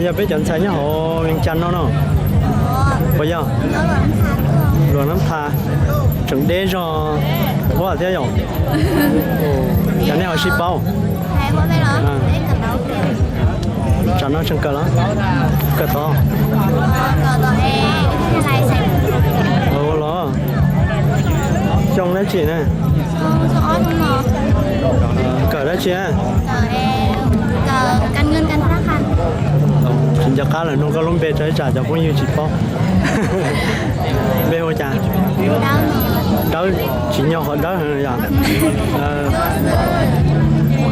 Yog peb cov ntxhais nyob hauv Vees Cas no no. Puas yog? Luam Nab Tha tseem deb zog Huab thiab yom? Cas nej ho sib paub? Tsam no tseem kawm los? Kawm tod los? Xyoo dab tsi na? Kawm dab tsi na? Tsis nco qab lawm, nug koj lub npe rau ib tsam cov phooj ywg tsis paub. Npe hu cas? Dawb, tsis nyog qhov dawb heev yom.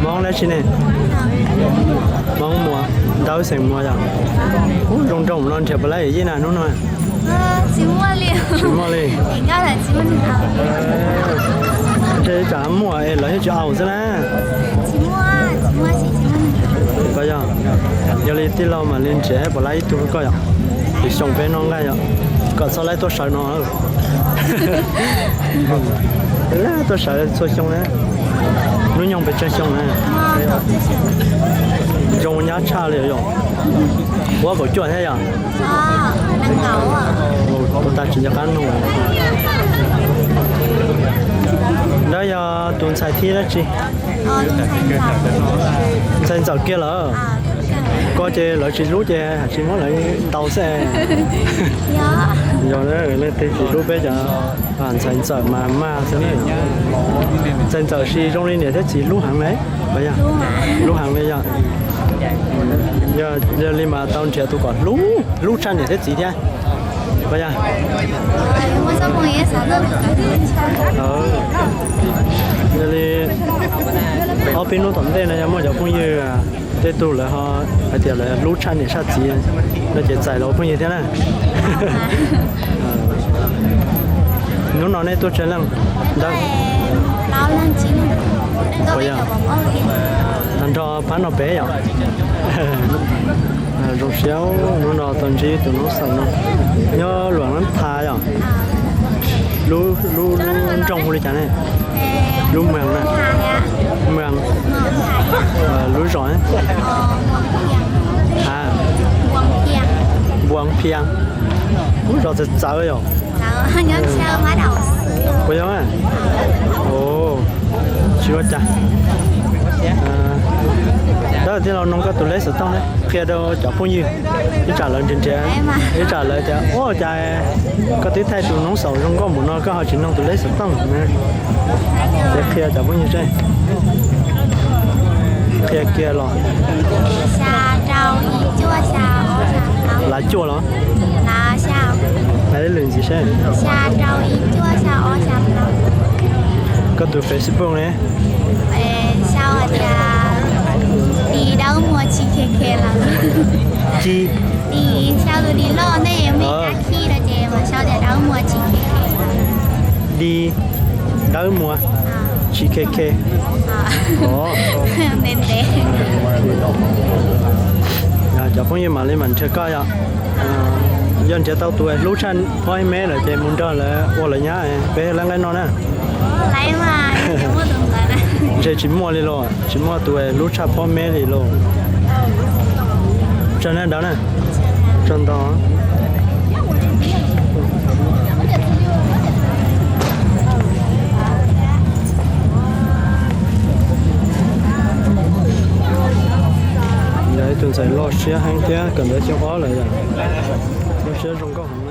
Hmoob dab tsi ne? Hmoob Muas, Dawb xeem Muas yom. Ub, zoo nroos no nrhiav puas laib yij na hnub no? Tsis muaj li. Ntshe tsam muaj es lawv thiaj tsis aus xwb na. Yog, yog li tij laug mam li nrhiav puas laib ib tug rau koj yom. Lwm xyoo peb noj nqaij yom, kom txhob laib tuaj sawv no. Tuaj sawv txhua xyoo na. Hnub nyoog pes tsawg xyoo na? Zoo nyab tshaj li yom. Puab kaum cuaj thiab yom? Ua tag tsis nco qab nug. Nrab yog tus ntxhais thib dab tsi? Ntxhais ntxawm kiag lawm. Koj ces lawv tsis hlub ces tsis muab lawv ntaus xwb. Yog leej twg tsis hlub peb cov ntxhais ntxawm mas mag xwb na. Ntxhais ntxawm sis zoo li niam thiab txiv hlub heev na. Hlub heev li yog. Yog li mas tau nrhiav tus kom hlub, hlub tshaj niam thiab txiv thiab. Yog li ob peb hnub tom ntej no yog muaj cov phooj ywg tej tug lawv ho hais tias lawv hlub tshaj niam tshaj txiv no ces txais los ua phooj ywg thiab na. Hnub no nej tuaj tsawg leej? Ntawd tag nrho phab no peb yom. Zoo siab hnub no tau ntsib tus noob xaum no, nyob Luam Nab Tha yom. Lub, lub nroog hu li cas ne? Lub moos na? Moos. Lub zos ne? Ha, Npuas Phias. Lub zos txawv txawv yom. Puas yog? Tsis ua cas. Tab sis los nug koj tus lej xov tooj na, qhia rau cov phooj ywg, ib tsam lawv nrhiav nrhiav, ib tsam lawv tias ua cas koj twb thaij tus noob xaum zoo nkauj mus no koj ho tsis nug tus lej xov tooj na. Ces qhia cov phooj ywg seb, qhia kiag los. Lav cuaj los? Hais lwm ntxiv seb. Koj tus Facebook ne? Ci, Di Dawb Muas, tsis K K. Cov phooj ywg mam li mam nrhiav koj yom. Yog nrhiav tau tus hlub tshaj phob ib me lawm ces mus nrog lawv ua lawv nyab peb lab nqaij noj na. Ntshe tsis muaj li los, tsis muaj tus hlub tshaj phob me li los. Tsaug na Dawb na. Tsaug ntau. Yog ib tug ntxhais loj siab heev thiab, kawm ntawv xyoo ob lawm yom. Loj siab zoo nkauj heev.